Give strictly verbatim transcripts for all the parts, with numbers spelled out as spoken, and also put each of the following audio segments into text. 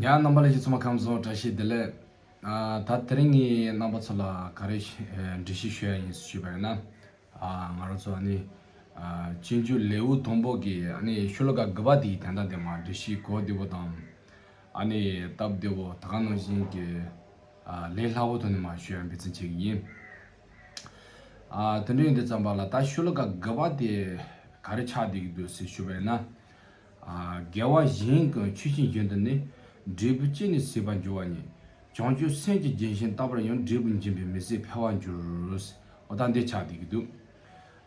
ཡ། རྣམ་པ་ལྷན་རྒྱས་ཚང་མ་ཁམས་བཟང་། བཀྲ་ཤིས་བདེ་ལེགས། ཨ། ད་དེ་རིང་ངས་རྣམ་པ་ཚོ་ལ་ག་རེ་ཞིག་འགྲེལ་བཤད་ཞུ་ཡ་ཡིན་ཞུས་པ་ཡིན་ན། ཨ། ང་རང་ཚོ་ཨ་ནི་ཨ་སྤྱོད་འཇུག་ལེའུ་དང་པོ་གི་ཨ་ནི་ཤོ་ལོ་ཀ་དགུ་པ་དེའི་དོན་དག་དེ་མར་འགྲེལ་བཤད་གོ་བདེ་བོ་དང་། ཨ་ནི་སྟབས་བདེ་བོ། ད་ག་ནང་བཞིན་གྱི་ཨ་ལས་སླ་བོ་ཐོག་ནས་མར་ཞུ་ཡ་འབད་བརྩོན་བྱེད་ཀྱི་ཡིན། ཨ། དེ་འདྲ་ཡིན་དུས་ཙམ་པ་ལ་ད་ཤོ་ལོ་ཀ་དགུ་པ་དེ་ག་རེ་ཆགས་བསྡད་ཀྱི་འདུག་ཟེར་ཞུས་པ་ཡིན་ན། ཨ། དགེ་བ་གཞན་ཀུན་ཆོས་བཞིན་བཞིན་དུ་ནི། འབྲས་བུ་ཅི་ནས་ཟད་པར་འགྱུར་བ་ཉིད། བྱང་ཆུབ་སེམས་ཀྱི་རྒྱུན་བཞིན་བརྟགས་པར་ཡང་། འབྲས་བུ་འབྱིན་པས་མི་ཟད་འཕེལ་བར་འགྱུར། འོ་ད་འདི་ཆགས་བསྡད་ཀྱི་འདུག་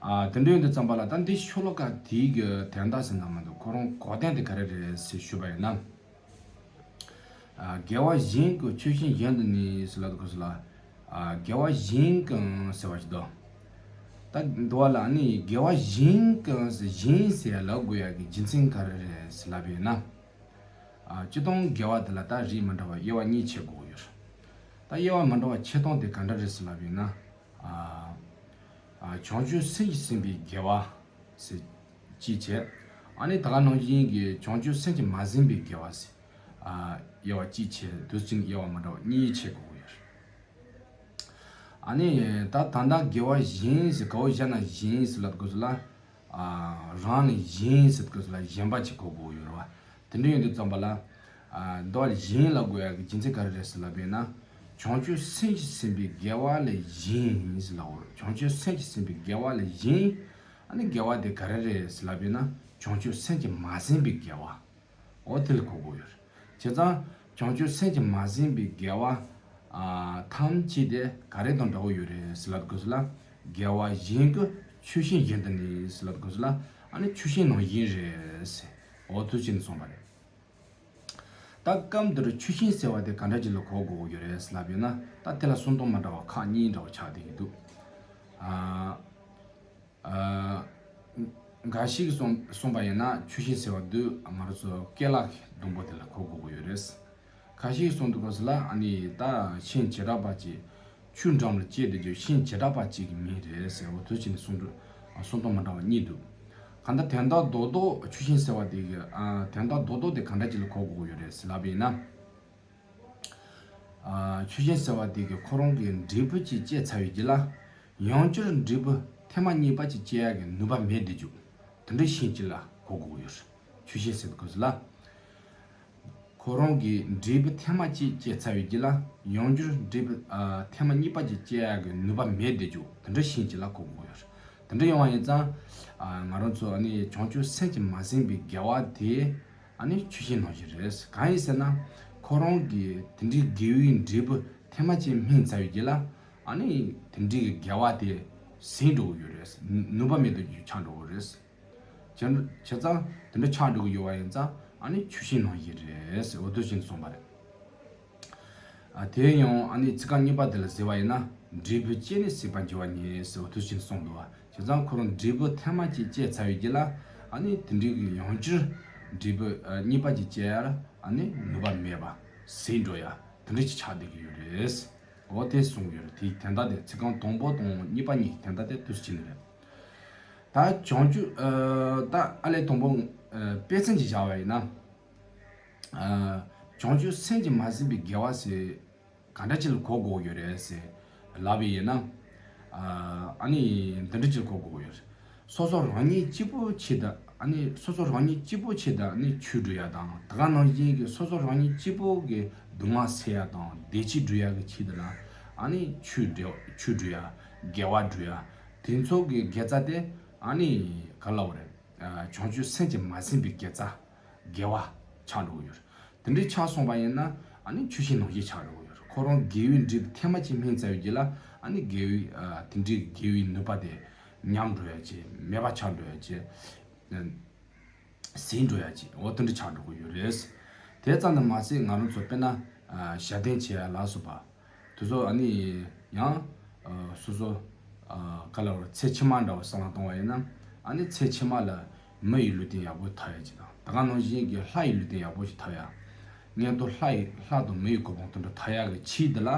ཨ། དེ་འདྲ་ཡིན་དུས་ཙམ་པ་ལ་ད་འདི་ཤོ་ལོ་ཀ་དེའི་གི་དོན་དག་ཟེར་ན་མི་འདུག་ཁོ་རང་གོ་དོན་དེ་ག་རེ་རེད་ཟེར་ཞུས་པ་ཡིན་ན། ཨ། དགེ་བ་གཞན་ཀུན་ཆོས་བཞིན་བཞིན་དུ་ནི་ཟེར་ལབ་དུས་སྐབས་སུ་ལ། ཨ། དགེ་བ་གཞན་ཀུན་ཟེར་བ་ཞིག་འདུག་ད་འདི་བ་ལ་ནི་དགེ་བ་གཞན་ཀུན་ཟེར་གཞན་ཟེར་ལབ་དགོས་ཡ་གི་རྒྱུ་མཚན་ག་རེ་རེད་ཟེར་ལབ་པ་ཡིན་ན། ཨ། སྤྱིར་བཏང་དགེ་བ་དེ་ལ་ད་རིགས་མི་འདྲ་བ་དབྱེ་བ་གཉིས་ཕྱེ་དགོས་ཡོད། ད་དབྱེ་བ་མི་འདྲ་བ་ཕྱེ་སྟངས་དེ་ག་འདྲ་རེད་ཟེར་ལབ་པ་ཡིན་ན། ཨ། ཨ། བྱང་ཆུབ་སེམས་ཀྱིས་ཟིན་པའི་དགེ་བ་ཟེར་གཅིག་བྱས། ཨ་ནི་ད་ག་ནང་བཞིན་གྱི་བྱང་ཆུབ་སེམས་ཀྱིས་མ་ཟིན་པའི་དགེ་བ་ཟེར། ཨ། དབྱེ་བ་གཅིག་བྱས། དུས་གཅིག་ནས་དབྱེ་བ་མི་འདྲ་བ་གཉིས་ཕྱེ་དགོས་ཀྱི་ཡོད་རེད། ཨ་ནི་ད་ད་ལྟ་དགེ་བ་གཞན་ཟེར་ག་བོ་བཞག་ན་གཞན་ཟེར་ལབ་དགོས་ལ། ཨ། རང་ནས་གཞན་ཟེར་དགོས་ལ་གཞན་པ་ཅིག་གོ་དགོས་ཡོད་རེད་བ། དེ་འདྲ་ཡིན་དུས་ཙམ་པ་ལ། ཨ། འདི་བ་ལ་གཞན་ལབ་དགོས་ཡ་གི་རྒྱུ་མཚན་ག་རེ་རེད་ཟེར་ལབ་པ་ཡིན་ན། བྱང་ཆུབ་སེམས་ཀྱིས་ཟིན་པའི་དགེ་བ་ལས་གཞན་ཟེར་ལབ་དགོས་རེད། བྱང་ཆུབ་སེམས་ཀྱིས་ཟིན་པའི་དགེ་བ་ལས་གཞན། ཨ་ནི་དགེ་བ་དེ་ག་རེ་རེད་ཟེར་ལབ་པ་ཡིན་ན། བྱང་ཆུབ་སེམས་ཀྱིས་མ་ཟིན་པའི་དགེ་བ། འོ་དེ་ལ་གོ་དགོས་ཡོད་རེད། བྱས་ཙང་བྱང་ཆུབ་སེམས་ཀྱིས་མ་ཟིན་པའི་དགེ་བ། ཨ། ཐམས་ཅད་དེ་ག་རེ་དང་འདྲ་བོ་ཡོད་རེད་ཟེར་ལབ་དགོས་ལ། དགེ་བ་གཞན་ཀུན་ཆོས་བཞིན་བཞིན་དུ་ནི་ཟེར་ལབ་དགོས་ལ། ཨ་ནི་ཆོས་བཞིན་ནང་བཞིན་རེད་ཟེར། འོ་དེ་བྱས་ནས་གསུངས་པ་རེད། ད་སྐབས་འདིར་ཆོས་བཞིན་ཟེར་བ་དེ་ག་འདྲ་ཅིག་ལ་གོ་དགོས་ཀྱི་ཡོད་རེད་ཟེར་ལབ་ཡོད་ན། ད་དེ་ལ་གསུང་སྟངས་མ་འདྲ་བ་ཁག་གཉིས་འདྲ་བོ་ཆགས་བསྡད་ཀྱི་འདུག་ཨ། ཨ། འགའ་ཞིག་གསུང་གསུངས་པ་ཡིན་ན་ཆོས་བཞིན་ཟེར་བ་འདི་ང་རང་ཚོ་སྐད་ལ་སྡོང་པོ་དེ་ལ་གོ་དགོས་ཀྱི་ཡོད་རེད། ཁ་ཤས་གསུང་འདུག་ག་ཟེར་ལ། ཨ་ནི་ད་ཤིང་བྱེ་བྲག་པ་ཅིག་ཆུ་འགྲམ་ལ་སྐྱེས་བསྡད་རྒྱུ་ཤིང་བྱེ་བྲག་པ་ཅིག་གི་མིང་རེད་ཟེར། འོ་དེ་བྱས་ནས་གསུང་འདུག་གསུང་སྟངས་མ་འདྲ་བ་གཉིས་འདུག་གང་ལྟར་དོན་དག་རྡོག་རྡོག་ཆོས་བཞིན་ཟེར་བ་དེ་གི། ཨ། དོན་དག་རྡོག་རྡོག་དེ་ག་འདྲ་ཅིག་ལ་གོ་དགོས་ཀྱི་ཡོད་རེད་ཟེར་ལབ་པ་ཡིན་ན། ཨ། ཆོས་བཞིན་ཟེར་བ་དེ་གི་ཁོ་རང་གི་འབྲས་བུ་ཅིག་སྐྱེས་ཚར་བའི་རྗེས་ལ། ཡང་བསྐྱར་འབྲས་བུ་ཐེངས་མ་གཉིས་པ་ཅིག་སྐྱེ་ཡག་གི་ནུས་པ་མེད་བསྡད་རྒྱུ། དེ་འདྲའི་ཤིང་ཅིག་ལ་གོ་དགོས་ཀྱི་ཡོད་རེད། ཆོས་བཞིན་ཟེར་དགོས་ཟེར་ལ། ཁོ་རང་གི་འབྲས་བུ་ཐེངས་མ་གཅིག་སྐྱེས་ཚར་བའི་རྗེས་ལ། ཡང་བསྐྱར་འབྲས་བུ། ཨ། ཐེངས་མ་གཉིས་པ་ཅིག་སྐྱེ་ཡག་གི་ནུས་པ་མེད་བསྡད་རྒྱུ། དེ་འདྲའི་ཤིང་ཅིག་ལ་གོ་དགོས་ཀྱི་ཡོད་རེད། དེ་འདྲ་ཡོང་བ་ཡིན་ཙང་། ཨ། ང་རང་ཚོ་ཨ་ནི་བྱང་ཆུབ་སེམས་ཀྱིས་མ་ཟིན་པའི་དགེ་བ་དེ། ཨ་ནི་ཆོས་བཞིན་ནང་བཞིན་རེད། གང་ཡིན་ཟེར་ན། ཁོ་རང་གིས་དེ་འདྲའི་དགེ་བའི་འབྲས་བུ་ཐེངས་མ་གཅིག་སྨིན་ཚར་བའི་རྗེས་ལ། ཨ་ནི་དེ་འདྲའི་དགེ་བ་དེ་ཟད་འགྲོ་གི་ཡོད་རེད། ནུས་པ་མེད་དུ་ཆགས་འགྲོ་གི་རེད། བྱས་བྱས་ཙང་དེ་འདྲ་ཆགས་འགྲོ་གི་ཡོད་པ་ཡིན་ཙང་། ཨ་ནི་ཆོས་བཞིན་ནང་བཞིན་རེད་ཟེར། འོ་དེ་བཞིན་གསུངས་པ་རེད། ཨ། དེ་ཡང་ཨ་ནི་ཚིག་རྐང་གཉིས་པ་དེ་ལ་ཟེར་བ་ཡིན་ན། འབྲས་བུ་ཅི་ནས་ཟད་པར་འགྱུར་བ་ཉིད་ཟེར། འོ་དེ་བཞིན་གསུངས་འདུག་བ། བྱས་ཙང་ཁོ་རང་འབྲས་བུ་ཐེངས་མ་གཅིག་སྐྱེས་ཚར་བའི་རྗེས་ལ། ཨ་ནི་དེ་འདྲའི་གི་ཡང་བསྐྱར་འབྲས་བུ། ཨ། གཉིས་པ་ཅིག་སྐྱེ་ཡ་ལ་ཨ་ནི་ནུས་པ་མེད་པ། ཟད་འགྲོ་ཡ་དེ་འདྲ་ཅིག་ཆགས་བསྡད་ཀྱི་ཡོད་རེད། འོ་དེ་གསུངས་ཡོད་རེད། དེའི་དོན་དག་དེ་ཚིག་རྐང་དང་པོ་དང་གཉིས་པ་གཉིས་ཀྱི་དོན་དག་དེ་དེ་བཞིན་རེད། ད་བྱང་ཆུབ། ཨ། ད་ཨ་ལས་དང་པོ། ཨ། དཔེ་མཚོན་ཅིག་བཞག་པ་ཡིན་ན། ཨ། བྱང་ཆུབ་སེམས་ཀྱིས་མ་ཟིན་པའི་དགེ་བ་ཟེར་ག་འདྲ་ཅིག་ལ་གོ་དགོས་ཡོད་རེད་ཟེར་ལབ་པ་ཡིན་ན། ཨ། ཨ་ནི་འདི་འདྲ་ཅིག་ལ་གོ་དགོས་ཡོད་རེད། སོ་སོ་རང་ཉིད་གཅིག་པུ་ཆེད་དུ། ཨ་ནི་སོ་སོ་རང་ཉིད་གཅིག་པུ་ཆེད་དུ་ཨ་ནི་ཆོས་སྒྲུབ་ཡ་དང་། དེ་ག་ནང་བཞིན་གྱི་སོ་སོ་རང་ཉིད་གཅིག་པུ་གི་སྡུག་བསྔལ་སེལ་ཡ་དང་བདེ་སྐྱིད་སྒྲུབ་ཡ་གི་ཆེད་དུ་ལ་ཨ་ནི་ཆོས་སྒྲུབ། ཆོས་སྒྲུབ་ཡ། དགེ་བ་སྒྲུབ་ཡ། དེ་ཚོ་གི་དགེ་རྩ་དེ་ཨ་ནི་ག་ལབ་དགོས་རེད། ཨ། བྱང་ཆུབ་སེམས་ཀྱིས་མ་ཟིན་པའི་དགེ་རྩ། དགེ་བ་ཆགས་འགྲོ་གི་ཡོད་རེད། དེ་འདྲའི་ཆགས་སོང་བ་ཡིན་ན་ཨ་ནི་ཆོས་བཞིན་ནང་བཞིན་ཆགས་འགྲོ་གི་ཡོད་རེད། ཁོ་རང་དགེ་བའི་འབྲས་བུ་ཐེངས་མ་གཅིག་སྨིན་ཚར་བའི་རྗེས་ལ་ཨ་ནི་དགེ་བའི། ཨ། དེ་འདྲའི་དགེ་བའི་ནུས་པ་དེ་ཉམས་འགྲོ་ཡ་ཅིག་མེད་པ་ཆགས་འགྲོ་ཡ་ཅིག་ཟད་འགྲོ་ཡ་ཅིག་འོ་དེ་འདྲ་ཆགས་འགྲོ་གི་ཡོད་རེད། དེ་ཙམ་དུ་མ་ཟད་ང་རང་ཚོ་དཔེར་ན། ཨ། ཞབས་བརྟན་བྱེད་ཡ་ལ་སོགས་པ། དེ་ཚོ་ཨ་ནི་ཡང་། ཨ། སོ་སོ། ཨ། ག་ལ་བར་ཚེ་ཕྱི་མ་འདྲ་བ་བསམ་བློ་གཏོང་བ་ཡིན་ན། ཨ་ནི་ཚེ་ཕྱི་མ་ལ་མི་ཡི་ལུས་རྟེན་ཡག་པོ་ཐོབ་ཡ་ཅིག་དང་། དེ་ག་ནང་བཞིན་གྱི་ལྷ་ཡི་ལུས་རྟེན་ཡག་པོ་ཞིག་ཐོབ་ཡ། མངོན་མཐོ་ལྷ་ཡི། ལྷ་དང་མི་ཡི་གོ་འཕང་དེ་འདྲ་ཐོབ་ཡ་གི་ཆེད་དུ་ལ་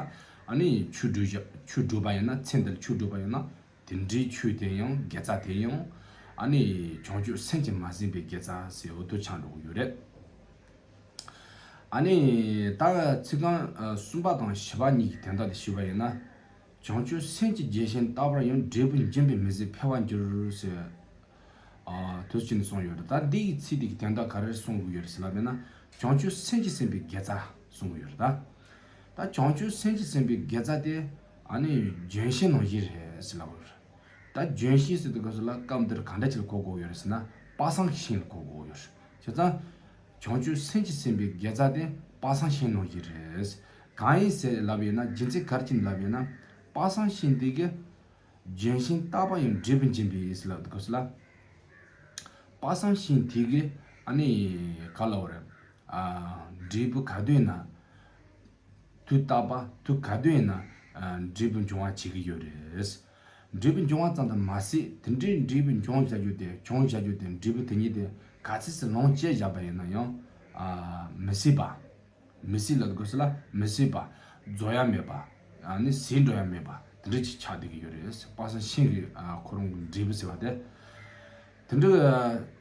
ཨ་ནི་ཆོས་སྒྲུབ་བྱ། ཆོས་སྒྲུབ་པ་ཡིན་ན། ཚེ་འདི་ལ་ཆོས་སྒྲུབ་པ་ཡིན་ན། དེ་འདྲའི་ཆོས་དེ་ཡང་། དགེ་རྩ་དེ་ཡང་ཨ་ནི་བྱང་ཆུབ་སེམས་ཀྱིས་མ་ཟིན་པའི་དགེ་རྩ་ཟེར་འོ་དེ་ཆགས་འགྲོ་གི་ཡོད་རེད། ཨ་ནི་ད་ཚིག་རྐང་ཨ་གསུམ་པ་དང་བཞི་པ་གཉིས་ཀྱི་དོན་དག་དེ་ཞུས་པ་ཡིན་ན། བྱང་ཆུབ་སེམས་ཀྱི་རྒྱུན་བཞིན་བརྟག་པར་ཡང་། འབྲས་བུ་འབྱིན་པའི་མི་ཚེ་འཕེལ་བར་འགྱུར་ཟེར། ཨ་དུས་ཀྱིན་གསུངས་ཡོད་རེད། ད་འདི་ཡི་ཚིག་འདི་གི་དོན་དག་ག་རེ་གསུང་གི་ཡོད་རེད་ཟེར་ལབ་ན། བྱང་ཆུབ་སེམས་ཀྱིས་ཟིན་པའི་དགེ་རྩ་གསུང་གི་ཡོད་རེད་ད། ད་བྱང་ཆུབ་སེམས་ཀྱིས་ཟིན་པའི་དགེ་རྩ་དེ་ཨ་ནི་ལྗོན་ཤིང་ནང་བཞིན་རེད་ཟེར་ལབ་ཡོད་རེད། ད་ལྗོན་ཤིང་ཟེར་དུས་སྐབས་སུ་ལ་སྐབས་འདིར་ག་འདྲ་ཅིག་ལ་གོ་དགོས་ཡོད་རེད་ཟེར་ན། དཔག་བསམ་ཤིང་ལ་གོ་དགོས་ཡོད་རེད། བྱས་ཙང་། བྱང་ཆུབ་སེམས་ཀྱིས་ཟིན་པའི་དགེ་རྩ་དེ་དཔག་བསམ་ཤིང་ནང་བཞིན་རེད། གང་ཡིན་ཟེར་ལབ་ཡོད་ན། རྒྱུ་མཚན་ག་རེ་བྱས་ནས་ལབ་ཡོད་ན། དཔག་བསམ་ཤིང་འདི་གི་ལྗོན་ཤིང་བརྟག་པ་ཡང་། འབྲས་བུ་འབྱིན་པའི་ཟེར་ལབ་དུས་སྐབས་སུ་ལ། དཔག་བསམ་ཤིང་དེ་གི་ཨ་ནི་ག་ལབ་དགོས་རེད། ཨ་འབྲས་བུ་ག་དུས་ན། དུས་རྟག་པ་དུས་ག་དུས་ཡིན་ན་ཨ་འབྲས་བུ་འབྱུང་བ་བྱེད་ཀྱི་ཡོད་རེད། འབྲས་བུ་འབྱུང་བ་ཙམ་དུ་མ་ཟད། དེ་འདྲའི་འབྲས་བུ་འབྱུང་བྱ་རྒྱུ་དེ། བྱུང་བྱ་རྒྱུ་དེ། འབྲས་བུ་དེ་ཉིད་དེ་ག་ཚོད་ཙམ་ལོངས་སྤྱད་བཞག་པ་ཡིན་ན་ཡང་ཨ་མི་སྲིད་པ། མི་སྲིད་ལབ་དགོས་ས་ལ་མི་སྲིད་པ། རྫོགས་ཡ་མེད་པ། ཨ་ནི་ཟད་འགྲོ་ཡ་མེད་པ་དེ་འདྲ་ཅིག་ཆགས་བསྡད་ཀྱི་ཡོད་རེད། དཔག་བསམ་ཤིང་གི་ཨ་ཁོ་རང་གི་འབྲས་བུ་ཟེར་བ་དེ། དེ་འདྲ་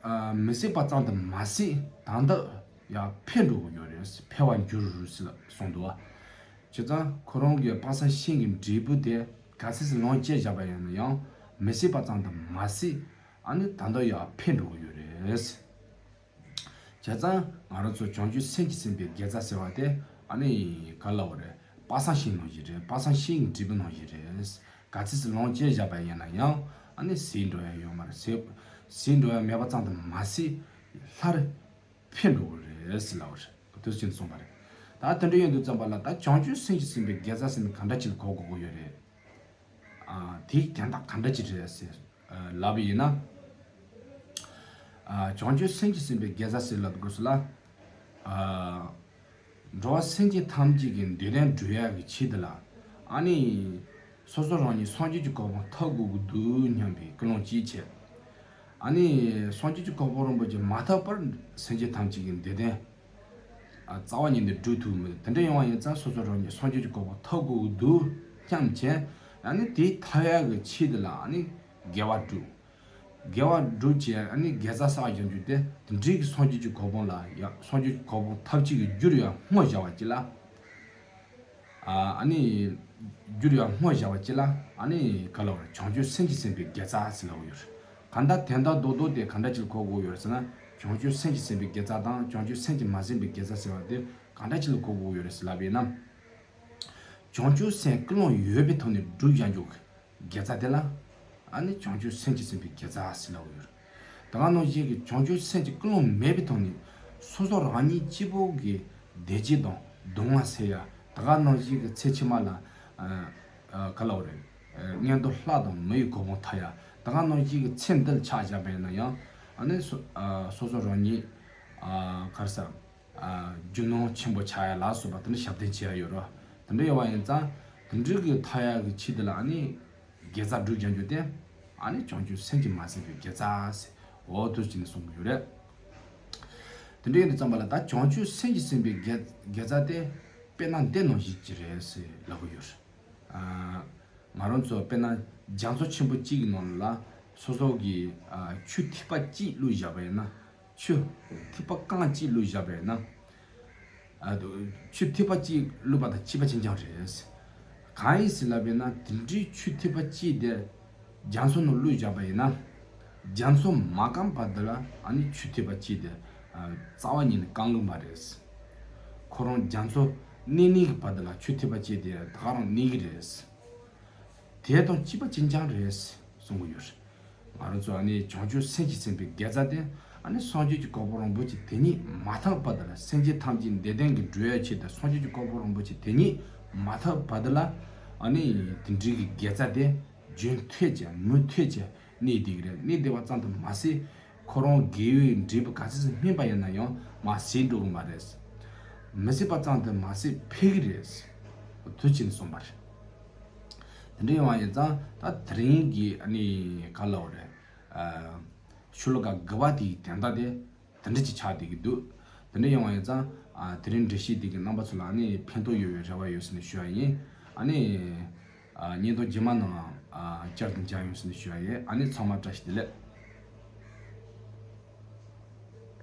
ཨ་མི་སྲིད་པ་ཙམ་དུ་མ་ཟད། ད་ལྟ་ཡང་འཕེལ་འགྲོ་གི་ཡོད་རེད། འཕེལ་བར་འགྱུར་ཟེར་གསུངས་འདུག་བ། བྱས་ཙང་ཁོ་རང་གི་དཔག་བསམ་ཤིང་གི་འབྲས་བུ་དེ་ག་ཚོད་ཙམ་ལོངས་སྤྱད་བཞག་པ་ཡིན་ན་ཡང་མི་སྲིད་པ་ཙམ་དུ་མ་ཟད། ཨ་ནི་ད་ལྟ་ཡང་འཕེལ་འགྲོ་གི་ཡོད་རེད། བྱས་ཙང་ང་རང་ཚོ་བྱང་ཆུབ་སེམས་ཀྱིས་ཟིན་པའི་དགེ་རྩ་ཟེར་བ་དེ་ཨ་ནི་ག་ལབ་དགོས་རེད། དཔག་བསམ་ཤིང་ནང་བཞིན་རེད། དཔག་བསམ་ཤིང་གི་འབྲས་བུ་ནང་བཞིན་རེད། ག་ཚོད་ཙམ་ལོངས་སྤྱད་བཞག་པ་ཡིན་ན་ཡང་ཨ་ནི་ཟད་འགྲོ་ཡ་ཡོད་མ་རེད། ཟད་ཟད་འགྲོ་ཡ་མེད་པ་ཙམ་དུ་མ་ཟད། སླར་འཕེལ་འགྲོ་གི་རེད་ཟེར་ལབ་པ་རེད། དུས་ཀྱིན་གསུངས་པ་རེད། ད་དེ་འདྲ་ཡིན་དུས་ཙམ་པ་ལ། ད་བྱང་ཆུབ་སེམས་ཀྱིས་ཟིན་པའི་དགེ་རྩ་ཟེར་ནས་ག་འདྲ་ཅིག་ལ་གོ་དགོས་ཀྱི་ཡོད་རེད། ཨ་དེའི་དོན་དག་ག་འདྲ་ཅིག་རེད་ཟེར་ཨ་ལབ་པ་ཡིན་ན། ཨ་བྱང་ཆུབ་སེམས་ཀྱིས་ཟིན་པའི་དགེ་རྩ་ཟེར་ལབ་དགོས་སུ་ལ། ཨ་འགྲོ་བ་སེམས་ཅན་ཐམས་ཅད་ཀྱི་འདོད་དོན་སྒྲུབ་ཡག་གི་ཆེད་དུ་ལ། ཨ་ནི་སོ་སོ་རང་ཉིད་སངས་རྒྱས་ཀྱི་གོ་འཕང་ཐོབ་དགོས་ཀྱི་འདུག་སྙམ་པའི་ཀུན་སློང་ཅིག་བྱས། ཨ་ནི་སངས་རྒྱས་ཀྱི་གོ་འཕང་རིན་པོ་ཆེ་མ་ཐོབ་བར་སེམས་ཅན་ཐམས་ཅད་ཀྱི་འདོད་དོན་ཨ་རྩ་བ་ཉིད་ནས་སྒྲུབ་ཐུབ་མི་འདུག་དེ་འདྲ་ཡོང་བ་ཡིན་ཙང་སོ་སོ་རང་ཉིད་སངས་རྒྱས་ཀྱི་གོ་འཕང་ཐོབ་དགོས་ཀྱི་འདུག་སྙམ་བྱས། ཨ་ནི་དེ་ཐོབ་ཡག་གི་ཆེད་དུ་ལ་ཨ་ནི་དགེ་བ་སྒྲུབ། དགེ་བ་སྒྲུབ་བྱས་ཨ་ནི་དགེ་རྩ་བསགས་བཞག་རྒྱུ་དེ་དེ་འདྲའི་གི་སངས་རྒྱས་ཀྱི་གོ་འཕང་ལ་ཡང་སངས་རྒྱས་ཀྱི་གོ་འཕང་ཐོབ་བྱེད་ཀྱི་རྒྱུར་ཡང་བསྔོ་བྱ་བ་ཅིག་ལ། ཨ་ནི་རྒྱུར་ཡང་བསྔོ་བྱ་བ་ཅིག་ལ་ཨ་ནི་ག་ལབ་དགོས་རེད། བྱང་ཆུབ་སེམས་ཀྱིས་ཟིན་པའི་དགེ་རྩ་ཟེར་ལབ་ཀྱི་ཡོད་རེད། གང་ལྟར་དོན་དག་རྡོག་རྡོག་དེ་ག་འདྲ་ཅིག་ལ་གོ་དགོས་ཡོད་རེད་ཟེར་ན། བྱང་ཆུབ་སེམས་ཀྱིས་ཟིན་པའི་དགེ་རྩ་དང་བྱང་ཆུབ་སེམས་ཀྱིས་མ་ཟིན་པའི་དགེ་རྩ་ཟེར་བ་དེ་གང་འདྲ་ཅིག་ལ་གོ་དགོས་ཡོད་རེད་ཟེར་ལབ་པ་ཡིན་ན། བྱང་ཆུབ་སེམས་ཀུན་སློང་ཡོད་པའི་ཐོག་ནས་སྒྲུབ་བྱ་འཇུག་གི་དགེ་རྩ་དེ་ལ་ཨ་ནི་བྱང་ཆུབ་སེམས་ཀྱིས་ཟིན་པའི་དགེ་རྩ་ཟེར་ལབ་ཀྱི་ཡོད་རེད། ད་ག་ནང་བཞིན་གྱི་བྱང་ཆུབ་སེམས་ཀྱི་ཀུན་སློང་མེད་པའི་ཐོག་ནས་སོ་སོ་རང་ཉིད་གཅིག་པོ་གི་བདེ་སྐྱིད་དང་སྡུག་བསྔལ་སེལ་ཡ། ད་ག་ནང་བཞིན་གྱི་ཚེ་ཕྱི་མ་ལ་ཨ་ཨ་ག་ལབ་དགོས་རེད། ཨ་མངོན་མཐོ་ལྷ་དང་མི་ཡི་གོ་འཕང་ཐོབ་ཡ། ད་ག་ནང་བཞིན་གྱི་ཚེ་འདི་ལ་ཆ་བཞག་པ་ཡིན་ན་ཡང་ཨ་ནི་སོ་ཨ་སོ་སོ་རང་ཉིད་ཨ་ག་རེ་ཟེར། ཨ་རྒྱུ་ནོར་ཆེན་པོ་ཆགས་ཡ་ལ་སོགས་པ་དེ་འདྲ་ཞབས་བརྟན་བྱེད་ཡ་ཡོད་རེད། དེ་འདྲ་ཡོད་པ་ཡིན་ཙང་དེ་འདྲ་གི་ཐོབ་ཡ་གི་ཆེད་དུ་ལ་ཨ་ནི་དགེ་རྩ་སྒྲུབ་བྱ་རྒྱུ་དེ་ཨ་ནི་བྱང་ཆུབ་སེམས་ཀྱིས་མ་ཟིན་པའི་དགེ་རྩ་ཟེར་འོ་དུས་ཀྱིན་གསུང་གི་ཡོད་རེད། དེ་འདྲ་ཡིན་དུས་ཙམ་པ་ལ་ད་བྱང་ཆུབ་སེམས་ཀྱིས་ཟིན་པའི་དགེ་དགེ་རྩ་དེ་དཔེར་ན་འདི་ནང་བཞིན་གྱི་རེད་ཟེར་ལབ་ཀྱི་ཡོད་རེད། ཨ་ང་རང་ཚོ་དཔེར་ན་རྒྱ་མཚོ་ཆེན་པོ་གཅིག་གི་ནང་ལ་སོ་སོ་གི་ཨ་ཆུ་ཐིགས་པ་གཅིག་བླུགས་བཞག་པ་ཡིན་ན། ཆུ་ཐིགས་པ་རྐང་གཅིག་བླུགས་བཞག་པ་ཡིན་ན། ཨ་ཆུ་ཐིགས་པ་གཅིག་བླུགས་པ་དང་གཅིག་པ་གཅིག་རྐྱང་རེད། གང་ཡིན་ཟེར་ལབ་པ་ཡིན་ན། དེ་འདྲའི་ཆུ་ཐིགས་པ་གཅིག་དེ་རྒྱ་མཚོ་ནང་བླུགས་བཞག་པ་ཡིན་ན། རྒྱ་མཚོ་མ་སྐམ་བར་དུ་ལ་ཨ་ནི་ཆུ་ཐིགས་པ་གཅིག་དེ་ཨ་རྩ་བ་ཉིད་ནས་སྐམ་གི་མ་རེད། ཁོ་རང་རྒྱ་མཚོ་གནས་གནས་ཀྱི་བར་དུ་ལ་ཆུ་ཐིགས་པ་གཅིག་དེ་ད་ག་རང་གནས་ཀྱི་རེད། དེ་དང་གཅིག་པ་གཅིག་རྐྱང་རེད་གསུང་གི་ཡོད་རེད། ང་རང་ཚོ་ཨ་ནི་བྱང་ཆུབ་སེམས་ཀྱིས་ཟིན་པའི་དགེ་རྩ་དེ་ཨ་ནི་སངས་རྒྱས་ཀྱི་གོ་འཕང་རིན་པོ་ཆེ་དེ་ཉིད་མ་ཐོབ་བར་དུ་ལ། སེམས་ཅན་ཐམས་ཅད་བདེ་ལྡན་གྱི་སྒྲུབ་ཡ་ཆེད་དུ་སངས་རྒྱས་ཀྱི་གོ་འཕང་རིན་པོ་ཆེ་དེ་ཉིད་མ་ཐོབ་བར་དུ་ལ་ཨ་ནི་དེ་འདྲའི་གི་དགེ་རྩ་དེ་རྒྱུན་མཐུད་ཀྱི་མུ་མཐུད་ཀྱི་གནས་བསྡད་ཀྱི་རེད། གནས་བསྡད་པ་ཙམ་དུ་མ་ཟད། ཁོ་རང་དགེ་བའི་འབྲས་བུ་ག་ཚོད་ཙམ་སྨིན་པ་ཡིན་ན་ཡང་མར་ཟད་འགྲོ་གི་མ་རེད། མི་ཟད་པ་ཙམ་དུ་མ་ཟད་འཕེལ་གྱི་རེད། དུས་ཀྱིན་གསུངས་པ་རེད། དེ་འདྲ་ཡོང་བ་ཡིན་ཙང་ད་དེ་རིང་གི་ཨ་ནི་ག་ལབ་དགོས་རེད། ཨ་ཤོ་ལོ་ཀ་དགུ་པ་དེའི་དོན་དག་དེ་དེ་འདྲ་ཅིག་ཆགས་བསྡད་ཀྱི་འདུག་དེ་འདྲ་ཡོང་བ་ཡིན་ཙང་ཨ་དེ་རིང་འགྲེལ་བཤད་དེ་གི་རྣམ་པ་ཚོ་ལ་ཨ་ནི་ཕན་ཐོགས་ཡོད་པའི་རེ་བ་ཡོད་ཟེར་ནས་ཞུ་བ་ཡིན། ཨ་ནི་ཨ་བརྙན་ཐུང་རྗེས་མ་ནང་ཨ་བསྐྱར་དུ་མཇལ་ཡོང་ཟེར་ནས་ཞུ་བ་ཡིན། ཨ་ནི་ཚང་མ་བཀྲ་ཤིས་བདེ་ལེགས།